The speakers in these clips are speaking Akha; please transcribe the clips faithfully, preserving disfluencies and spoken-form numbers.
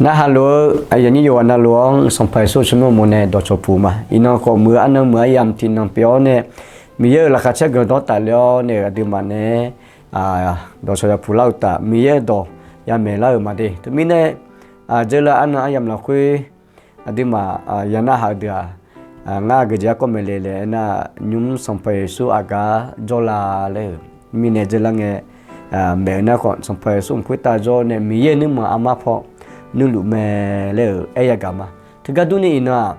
Narhaq lof-eu aqyuif aqnyir yawqghaq navluf-anr Sanqpaq Yeqsur tsawrmyanr uqmov nae dawqcawq puq ma. Iqnan khawf muiq-eu arnan muiq-eu aryamq tiqnan pyeuf-awr nae, Miqyaer-euq laqkhaq caer guiqlanq dawr tafler-awr nae-euq aqduimaf nae dawqcawq yapuq lar-eu uqtaf, Miqyaer-euq dawq yamaeq lar-euq ma de. Teumirnae, dzeurlar arnan aryamq lafkhoer aqduimaf ya narhaq-eu deuq-aq, ngar geujeq garkawv maeqle laer aernar, nymq-mr Sanqpaq Yeqsur aqgaf jawrla laer-euq mirnae dzeurlar ngae, maeq-eu nar khawf Sanqpaq Yeqsur mq khoertav jawr nae Miqyaer-euq nuirmanq armar paw nuirluf mae laer-euq aer yagaq ma. Teugar durni iqnan-aq,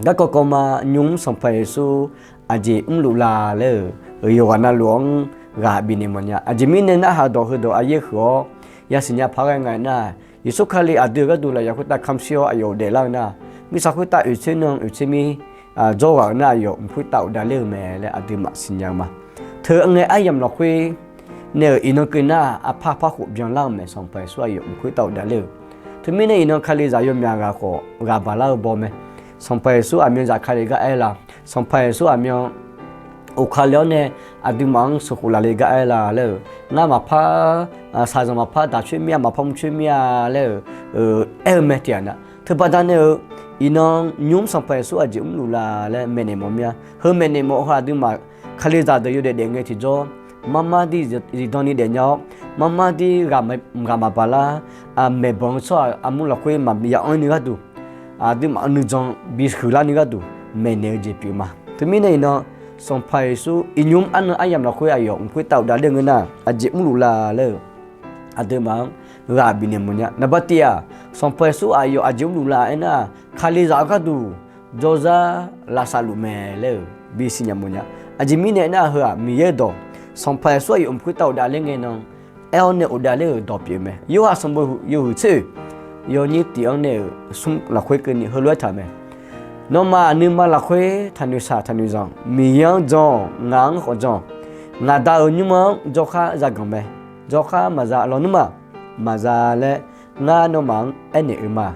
garkawv kawv ma, nymq-mr Sanqpaq Yeqsur aqjeq mrluf la laer-euq yawqghaq navluf-anr ghaq bifnaeq mawfnya. Aqjeq mirnae narhaq dawq heudawq aryaer huiq-awr yasiq nya paq-aer ghae nga-aer nar, Yeqsur Kali aqdui-euq gharduq lafyaq khoertav kamq shir-awr aqyawf-euq daeflar-eu nar, mirtsaq khoertav oeq tser nan oeq tser mir jawrghaq-eu nar, aqyawf mq khoertav ghofdav ler-eu mae laer aqduimaf siqnya-eu ma. Teu ngae aryamq lafkhoer nae-euq iqnan keuv nar, aqpar aqpar khof byanlar-eu mae. Sanqpaq Yeqsur aqyawf mq khoertav ghofdav ler-euq. Teumirnae iqnan Kalizaq yawmyaq ghaq khawf ghaq baq lar-eu baw mae. Sanqpaq Yeqsur aqmyanzaq ka le gar aer la? Sanqpaq Yeqsur aqmyan oq ka le-awr nae aqduimaf-anr sheuqkhof laf le gar aer la laer-euq, ngar maqpar, shaqzanq maqpar daq coer mir-a, maqpar mr coer mir-a laer-euq aer-eu mae tiq ghaq nar. Teubaqda nae-euq iqnan nymq-mr Sanqpaq Yeqsur aqjeq mrluf la laer maeqnaeq mawf mir-a. Heu maeqnaeq mawf heu aqduimaf Kalizaq deuq yawdaef daef ngae tiqjawr, marmar dir zifdan ni daefnya-awr, marmar dir ghaq maqbaq lar, maeqbanq-eu tsawrhaq armur lafkhoer maqya anr ni gharduq, aqduimaf nuijan bihuiq lar ni gharduq maeqnaeq-eu jeq pyeuf ma. Teumirnae iqnan Sanqpaq Yeqsur iqnymr arnan aryamq lafkhoer aqyawf mq khoertav ghofdav ler-eu ngeur nar, aqjeq mrluf la laer-euq aqduimaf-anr ghaq bifnaeq mawfnya. Naqbar tiv-aq, Sanqpaq Yeqsur aqyawf aqjeq mrluf la aernar, Kalizaq-eu gharduq jawrzar lavsav luf mae laer-euq bisiq nya mawfnya. Aqjeq mirnae aernar, heu-aq Miqyaer-euq dawq, Sanqpaq Yeqsur aqyawf mq khoertav ghofdav ler ngae nan aer-awr nae ghofdav ler-euq dawq pyeuf mae. Yorhaq sanqbof yawhuiq tser-euq yawnyir tiq-anr nae-euq smr lafkhoer keuvni heulof-aer taq mae. Nawmaf nuima lafkhoer taqnoeq shaq taqnoeq zanq. Miqyaer-anr jan-awq, ngaq-anr khawf jan-awq. Ngaq Da-euq nymr-anr jawrkhar zaganq mae. Jawrkhar maqza lawnmr-aq, maqza laer ngar nawmaf-anr aernaeq-eu ma.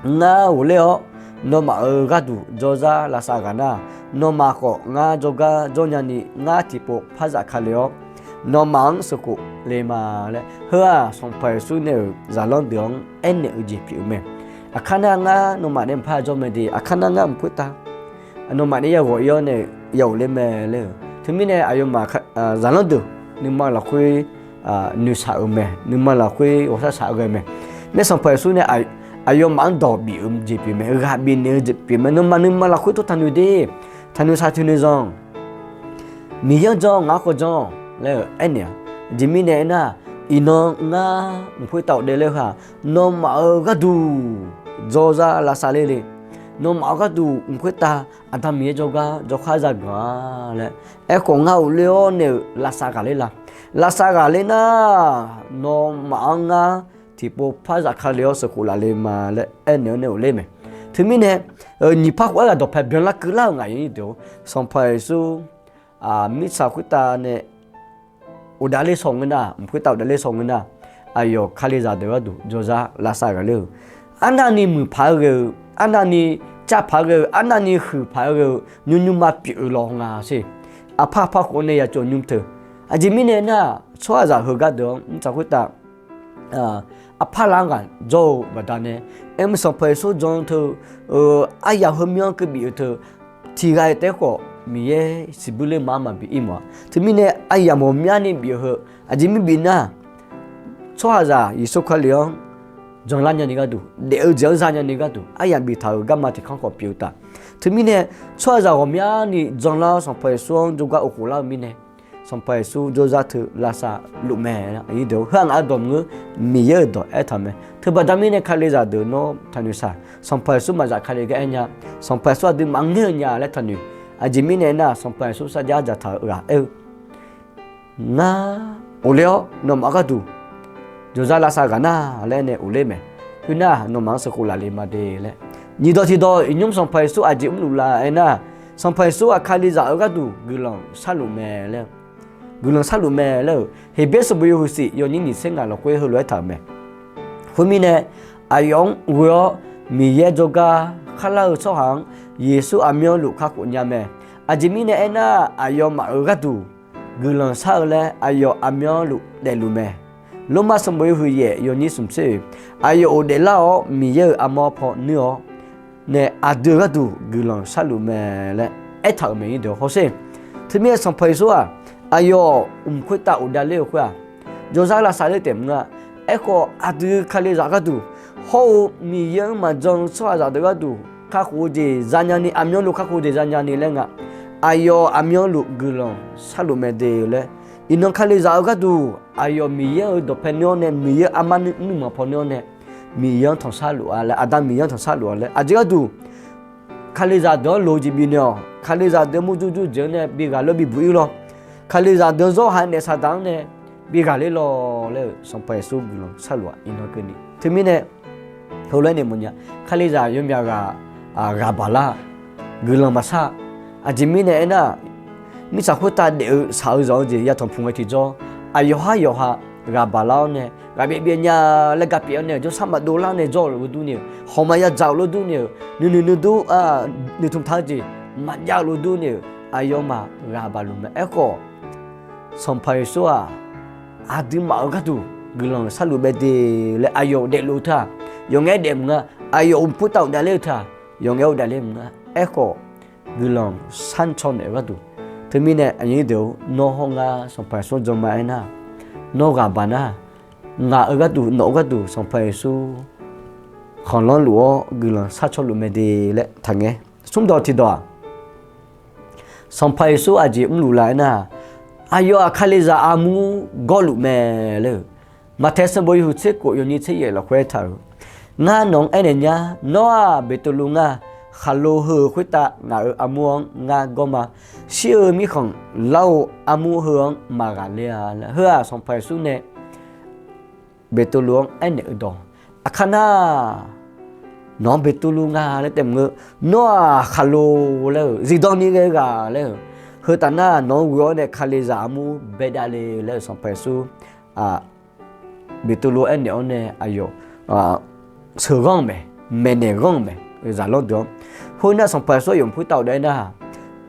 Ngar ghofler-awr nawmaf-euq gharduq jawrzar lavsav ghaq nar, nawmaf khawf ngar jawrgar jawrnya ni ngar tiqpov par zafkale-awr, nawmaf-anr sheuqkhof le ma laer heu-aq Sanqpaq Yeqsur nae-euq zaqlanr deuq-anr aernaeq-eu jeq pyeuf-eu mae. Aqkar nar ngar nawmaf nae mqpar jawr mae de, aqkar nar ngar mq khoertav nawmaf nae yaghawq ir-awr nae ya ghofler mae laer-euq. Teumirnae aqyawfmaf zaqlanr deuq nuima lafkhoer noeqshaq-euq mae, nuima lafkhoer ghawqshar shaq ghae mae. Nae Sanqpaq Yeqsur nae aqyawfmaf-anr dawq bif-eu jeq pyeuf mae, ghaq bifnaeq-eu jeq pyeuf mae. Nawmaf nuima lafkhoer tov taqnoeq de, taqnoeq shaq taqnoeq zanq. Miqyaer-anr jan-awq, ngaq-anr khawf jan-awq laer-euq aernaeq-a. Aqjeq mirnae aernar, iqnan ngar mq khoertav ghofdaef ler-eu heu-aq, nawmaf-euq gharduq jawrzar lavsav ler le. Nawmaf-euq gharduq mq khoertav Aqda Miqyaer jawrgar jawrkhar zaganq-a laer. Aerkhawf ngar ghofler-awr nae-euq lavsav ghaqler la? Lavsav ghaqler nar, nawmaf-anr ngar tiqpov par zafkale-awr sheuqkhof laf le ma laer aernaeq-awr nae ghofler mae. Teumirnae nyiq par khof-aer ghaq dawqpae byanlar keuvlar-euq ngaq yawnyir deuq-or, Sanqpaq Yeqsur mirtsaq khoertav nae ghofdav ler shaw ngeur nar, mq khoertav ghofdav ler shaw ngeur nar, aqyawf Kalizaq deuq gharduq jawrzar lavsav ghaqler-eu, arnavni muiqpaq-aer ghae-eu, arnavni carpaq-aer ghae-eu, arnavni huiqpaq-aer ghae-eu nymr nymrma pyeuf-eu lawnga sher. Aqpar aqpar khof nae yacawv nymr teu. Aqjeq mirnae aernar, tsawrhaqzaq heugar deuq-anr mirtsaq khoertav aqpar lar-anr ghaq jawr-eu baqdanae, aermr Sanqpaq Yeqsur jan teu, aryaq heumyanr keuv bif-eu teu, tiq ghaq-iq taef-aer khawf Miqyaer siqbuir ler ma-anr maqbi ir mawf-a. Teumirnae aryamq ghawqmyani bif-eu heu, aqjeq mir bif nar, tsawrhaqzaq Yeqsur Kali-anr janlar nyani gharduq, daef-eu jeq-anr za nyani gharduq aryamq biftaq-euq garma tiq kanr khawf pyeuf-eu taf. Teumirnae tsawrhaqzaq ghawqmyani janlar-awr Sanqpaq Yeqsur-anr jawrgar of khof lar-eu mirnae, Sanqpaq Yeqsur jawrzar teu lavsav luf mae. Heu-aq ngaq-euq dawq maqngeur, Miqyaer-euq dawq aertaq mae. Teubaqda mirnae Kalizaq deuq nawr taqnoeq shaq, Sanqpaq Yeqsur maqzaf kale gar aer nya, Sanqpaq Yeqsur aqduimaf ngaer-eu nya laer taqnoeq. Aqjeq mirnae aernar, Sanqpaq Yeqsur sarjax dzaqtaq-eu ghaq aer-eu, ngar ghofler-awr nawmaf gharduq jawrzar lavsav ghaq nar laer nae ghofler mae. Khoernar nawmaf-anr sheuqkhof laf le ma de laer. Nyiq dawq tiq dawq iqnymr Sanqpaq Yeqsur aqjeq mrluf la aernar, Sanqpaq Yeqsur aqkalizaq-eu gharduq guiqlanq sharluf mae laer, guiqlanq sharluf mae laer-euq Heqbyaer sanqbof yawhuiq shif yawnyir nyiq tser ngaq lafkhoer heulof-aer taq-euq mae. Khoermirnae, aqyawf-anr ghoe-awr Miqyaer jawrgar kharlar-eu tsawrhaq-anr Yeqsur aqmyanluf kakhof nya mae. Aqjeq mirnae aernar, aqyawfmaf-euq gharduq guiqlanq shar-eu laer aqyawf aqmyanluf daefluf mae. Lormav sanqbof yawhuiq yaef yawnyir smq tser-oe, aqyawf ghofdaef lar-awr Miqyaer-euq armawr paw nuir-awr nae aqdui-euq gharduq guiqlanq sharluf mae laer aertaq-euq mae. Nyir deuq hawsher. Teumirnae Sanqpaq Yeqsur-aq, aqyawf mq khoertav ghofdaef ler-eu khoer-aq, jawrzar lavsav ler taef mr-a. Aerkhawf aqdui Kalizaq gharduq hawr-eu Miqyaer-anr maqjan-eu tsawrhaqzaq deuq gharduq kakhof-eu jeq zanya ni, aqmyanluf kakhof-eu jeq zanya ni laer nga. Aqyawf aqmyanluf guiqlanq sharluf mae de laer, iqnan Kalizaq-eu gharduq aqyawf Miqyaer-euq dawqpae nuir-awr nae, Miqyaer armar nuirmanq paw nuir-awr nae, Miqyaer-anr tanqsharluf-a laer, Aqda Miqyaer-anr tanqsharluf-a laer, aqjeq gharduq Kalizaq deuq-anr loq-eu jeq bifnaeq-awq. Kalizaq deuq murjur jur jeq-anr nae bi ghaq ler bibuq-ir lawr. Kalizaq deuq-anr zawr haq naef saqdaq-anr nae bi ghaqler lawr laer-euq Sanqpaq Yeqsur guiqlanq sharluf-aq iqnan keuvni. Teumirnae heulof-aer nae mawfnya, Kalizaq yawmyaq ghaq ghaq baq lar, guiqlanq maqshar. Aqjeq mirnae aernar, mirtsaq khoertav daef-eu shaq-eu zanq-eu jeq yatanq puq ngae tiqjawr, aqyawf har yawqha ghaq baq lar-awr nae, ghaq byav byav nya laer ga pyeuf-awr nae, jawrshar maqdov lar nae jawr-euq lof dur ni-euq, hawq maqya dzaq-euq lof dur ni-euq, nuinoeq nuidov nuitmq taq-eu jeq maqjav-euq lof dur ni-euq, aqyawfmaf ghaq baq luf mae. Aerkhawf Sanqpaq Yeqsur-aq, aqduimaf-euq gharduq guiqlanq sharluf mae de laer aqyawf daefluf-eu teu-aq, yawf ngae daef mq nga. Aqyawf mq khoertav ghofdaef ler-eu teu-aq, yawf ngae ghofdaef ler mq nga. Aerkhawf guiqlanq sharcaw naeq-eu gharduq, teumirnae aqnyir deuq-or, nawr hawr ngar Sanqpaq Yeqsur jan ma aernar, nawr ghaq baq nar, ngaq-euq gharduq, nawq-eu gharduq Sanqpaq Yeqsur khanqlanr luf-awr guiqlanq sharcaw luf mae de laer taqngaer. Smrdawq tiqdawq-aq, Sanqpaq Yeqsur aqjeq mrluf la aernar, aqyawf-aq Kalizaq armur gawrluf mae laer-eu, Maqtaeq sanqbof yawhuiq tser khof yawnyir tser yaef lafkhoer aertaq-euq, Ngar nawq-anr aernaeq nyar, nawr-aq Beqtuvluv ngar, khaqlo heu-euq khoertav ngaq-euq armur-anr ngar gawr ma. Shir-eu mirkhanq lar-eu armur heu-anr maqghaq ler-a laer. Heu-aq Sanqpaq Yeqsur nae Beqtuvluv-anr aernaeq-eu dawq, Aqkar nar, nawq-anr Beqtuvluv nga laer taef mq-eu, nawr-aq khaqlo laer-euq zifdan ni ghae-eu ghaq laer-euq, heu taf nar nawq-anr ghoe-awr nae Kalizaq armur baedav le laer-euq Sanqpaq Yeqsur Beqtuvluv aernaeq-awr nae aqyawf sheuqghanr-eu mae, maeqnaeq ghanr-eu mae, zaqlanr deuq-anr. Khoernar Sanqpaq Yeqsur aqyawf mq khoertav ghofdaef nar,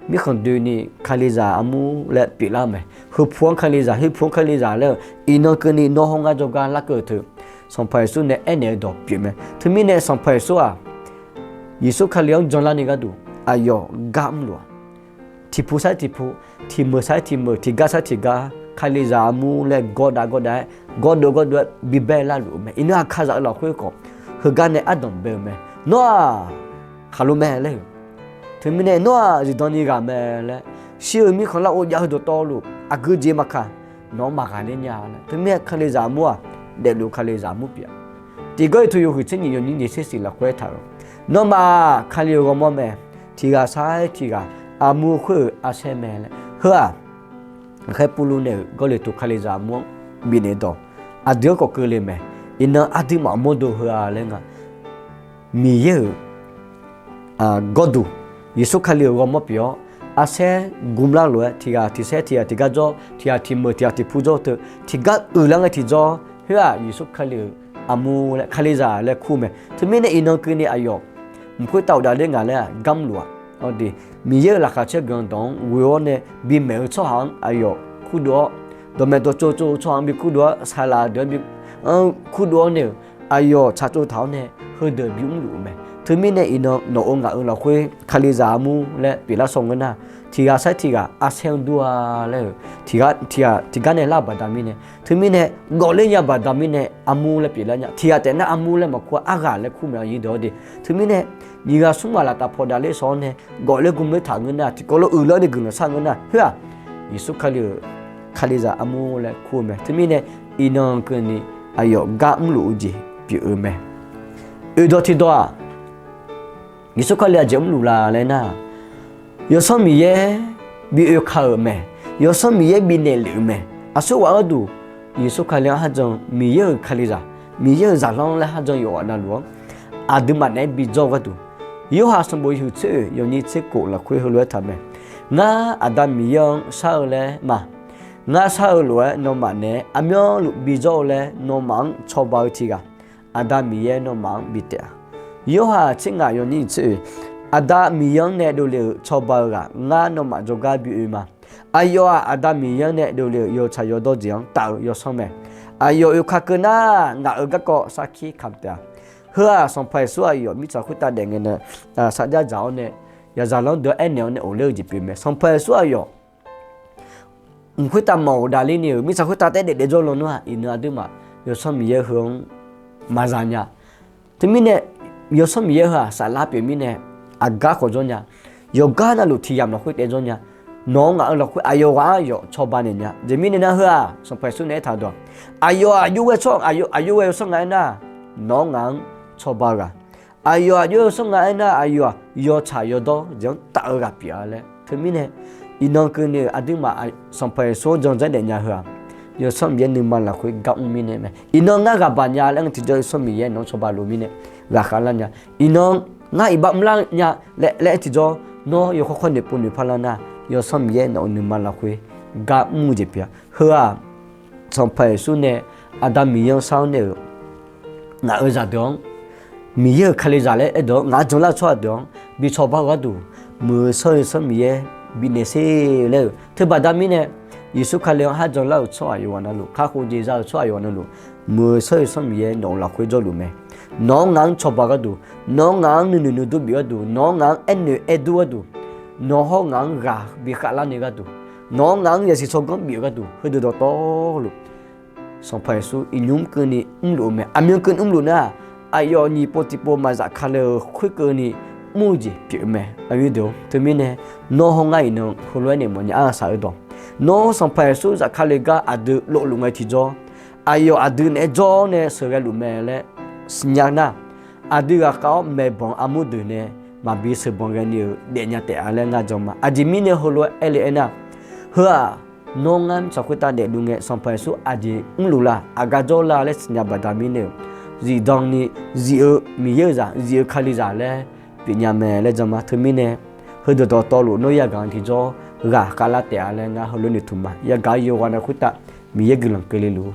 mirkhanq doeni Kalizaq armur laer pyeuflar-eu mae. Heupu-anr Kalizaq, heupu-anr Kalizaq laer-eu iqnan keuvni nawr hawr ngar jawrgar larkeuv-eu teu, Sanqpaq Yeqsur nae aernaeq-eu dawq pyeuf mae. Teumirnae Sanqpaq Yeqsur-aq, Yeqsur Kali-anr janlarni gharduq aqyawf gar mrluf-aq, tiqpu sar-aer tiqpu, tiqmeuq sar-aer tiqmeuq, tiqgar sar-aer tiqgar, Kalizaq armur laer gawrdav gawrdav-aer, gawrdov gawrdov-aer bibae larluf-eu mae. Iqnan aqkazaq-eu lafkhoer khawf, heugar nae ardanq bae-eu mae. Nawr-aq khaqlo mae laer-euq, teumirnae nawr-aq zifdan ni ghaq mae laer, shir-eu mirkhanq lar-eu jav-eu dawqtawvluf aqgeu jeq maqkaq, nawq-anr maqghaq ler nya laer. Teumirnae Kalizaq armur-aq, daefluf Kalizaq armur pyeuf-a. Tiqgawr Eqtu yawhuiq tser nyiq yawnyir nyiq tser siq lafkhoer aertaq-euq, Nawmaf Kali-euq ghawrmawr mae. Tiqghaq sar-aer tiqghaq armur khoer-euq arsaer mae laer. Heu-aq, ghaqkhaer Purluv nae-euq Gawrleqtu Kalizaq armur-anr bifnaeq dawq aqdui-anr khawf keuvle mae. Iqnan aqduimaf mawrdo heu-a laer nga, Miqyaer-euq gawrduq, Yeqsur Kali-euq ghawrmawr pyeuf-awr, arsaer gmlar lof-aer tiqghaq tiqsaer tiqghaq tiqgar jawr, tiqghaq tiqmeuq tiqghaq tiqpu jawr-eu teu, tiqgar uiqlar ngae tiqjawr, khoer-aq Yeqsur Kali-euq armur laer Kalizaq laer kur mae. Teumirnae iqnan keuvni aqyawf mq khoertav ghofdaef ler ngaq laer-aq gar mrluf-aq, awde, Miqyaer-euq laqkhaq caer guiqlanq dawq-anr ghoe-awr nae bimaeq-eu tsawrhaq-anr aqyawf kurdov-awr, dawqmaeq dawqtsov tsov-eu tsawrhaq-anr bi kurdov-awr, saqlaq deuq-anr bi, anr kurdov-awr nae-euq aqyawf tsaqtsov taq-awr nae heudeuq bimr luf-eu mae. Teumirnae iqnan nawq-euq ngaq-euq lafkhoer Kalizaq armur laer pyeuflar shaw ngeur nar, tiqghaq sar-aer tiqghaq arsaer-anr dur-a laer-euq tiqghaq tiqgar nae lar-eu baqda mirnae, teumirnae gawfler nya baqda mirnae armur laer pyeuflar nya. Tiqghaq taef nar armur laer maqkur-a, arghaq laer kur mae, aqnyir deuq-awr de. Teumirnae nyiq ghaq smr ghaq laftav pawqdaq ler shawr-awr nae gawfler gmler taq ngeur nar, tiqkawv lof uiqlar ni guiqlanq shar ngeur nar, khoer-aq Yeqsur Kali-euq Kalizaq armur laer kur-eu mae. Teumirnae iqnan keuvni aqyawf gar mrluf-eu jeq pyeuf-eu mae. Oeqdawq tiqdawq-aq, Yeqsur Kali aqjeq mrluf la laer nar, Yawsanr Miqyaer bi oeka-euq mae. Yawsanr Miqyaer bi naeqlef-euq mae. Aqsurghaq gharduq Yeqsur Kali-anr harjan Miqyaer-euq Kalizaq, Miqyaer-euq zaqlanr laer harjan yawqghaq navluf-anr aqduimaf naeq-aer bijawr-eu gharduq, Yorhaq sanqbof yawhuiq tser oeq yawnyir tser khof lafkhoer heulof-aer taq mae. Ngar Aqda Miqyaer-anr shar-eu laer ma. Ngar shar-eu lof-aer nawmaf naeq-aer aqmyanluf bijawr-eu laer nawmaf-anr cawba-eu tiqghaq, Aqda Miqyaer nawmaf-anr bi taef-a. Yorhaq tser ngaq yawnyir tser oeq, Aqda Miqyaer-anr nae dovle-euq cawba-eu ghaq ngar nawmaf jawrgar bi oe ma. Aqyawf-aq Aqda Miqyaer-anr nae dovle-euq yawtsaq yawdawr jeq-anr taf-eu yawsanr mae. Aqyawf oeka keuv nar, ngaq-euq garkawv sarkir kamq taef-a. Heu-aq, Sanqpaq Yeqsur aqyawf mirtsaq khoertav daef ngae nae sarjax dzaq-awr nae, yaqzaq lanr deuq-anr aernaeq-awr nae of ler-eu jeq pyeuf mae. Sanqpaq Yeqsur aqyawf mq khoertav maqghof davler ni-euq mirtsaq khoertav taef daef daef jawr lawnmr-aq, iqnan aqduimaf Yawsanr Miqyaer heu-anr maqza nya. Teumirnae, Yawsanr Miqyaer heu-aq saflar pyeuf mirnae, aqgar khawf jawr nya. Yawqgar navluf tiq yamq lafkhoer taef jawr nya. Nawq-anr ngaq-eu lafkhoer aqyawf ghaq-anr yawf cawba naeq nya. Aqjeq mirnae nar heu-aq, Sanqpaq Yeqsur nae aertaq dawq, aqyawf aqjox ghae tsawr, aqjox ghae yawsanr nga aernar, nawq-anr ngaq-anr cawba-eu ghaq. Aqyawf aqjox yawsanr nga aernar, aqyawf-aq yawtsaq yawdawr jeq-anr taf-eu ghaq pyeuf-a laer. Teumirnae, iqnan keuvni-euq aqduimaf Sanqpaq Yeqsur-anr jan dzanr daef nya heu-aq, Yawsanr Miqyaer nuima lafkhoer gar mr mirnae mae. Iqnan ngar ghaq baq nya laer-anr tiqjawr Yawsanr Miqyaer nawq-anr cawba luf mirnae ghaqkhav lar nya. Iqnan ngar iqbax mrlar nya laer-aer tiqjawr nawr yawkawr kawr noeqpov noeqpar lar nar, Yawsanr Miqyaer nawq-euq nuima lafkhoer gar mr-eu jeq pyeuf-a. Heu-aq, Sanqpaq Yeqsur nae Aqda Miqyaer-anr shar-awr nae-euq ngaq-euq zaqdeuq-anr, Miqyaer-euq Kalizaq laer aerdeuq-anr ngaq-anr janlar-eu tsawrhaq deuq-anr bi cawba-eu gharduq, muiq-eu shawr-eu Yawsanr Miqyaer bifnaeq sher laer-euq teubaqda mirnae, Yeqsur Kali-anr har janlar-euq tsawrhaq yawqghaq navluf, kakhof jeq za-euq tsawrhaq yawqghaq navluf, muiq-eu shawr-eu Yawsanr Miqyaer nawq-euq lafkhoer jawrluf mae. Nawq-anr ngaq-anr cawba gharduq, nawq-anr ngaq-anr nuinoeq nuidur bif gharduq, nawq-anr ngaq-anr aernoeq aerdur gharduq, nawq hawr ngaq-anr ghaq bi khavlar ni gharduq, nawq-anr ngaq-anr yasiq tsawrganr bif-eu gharduq, heudeuq dawqtawvluf Sanqpaq Yeqsur iqnymr keuvni mrluf-eu mae. Aqmyan keuvni mrluf nar, aqyawf nyiq pov tiqpov maqzaf ka le-euq khoerkeuvni mr-eu jeq pyeuf-eu mae. Aqyuif deuq-or, teumirnae nawr hawr ngar iqnan heulof-aer naeq mawfnya-a saq-eu dawq, nawr Sanqpaq Yeqsur zafkale gar aqdui lofluf ngae tiqjawr, aqyawf aqdui naeq-aer jawr-awr nae sheuqghae luf mae laer siqnya nar, aqdui ghaqkhav-awr maeqbanq armur deuq nae maqbi sheuqbanq ghaeni-euq daefnya taef-a laer ngar jan ma. Aqjeq mirnae heulof-aer aer le aernar, heu-aq, nawr ngar mirtsaq khoertav daefluf ngae Sanqpaq Yeqsur aqjeq mrluf la, aqgar jawr la laer siqnya baqda mirnae-euq, zifdan ni zif-eu Miqyaer-euq zaq, zif-eu Kalizaq laer pyeufnya mae laer jan ma. Teumirnae, heudeuq dawqtawvluf nawr yagaq-anr tiqjawr ghaqkhav lar taef-a laer ngar heulof noeqtmq ma. Yagaq-eu yawqghaq navluf khoertav Miqyaer guiqlanq keuvle luf-eu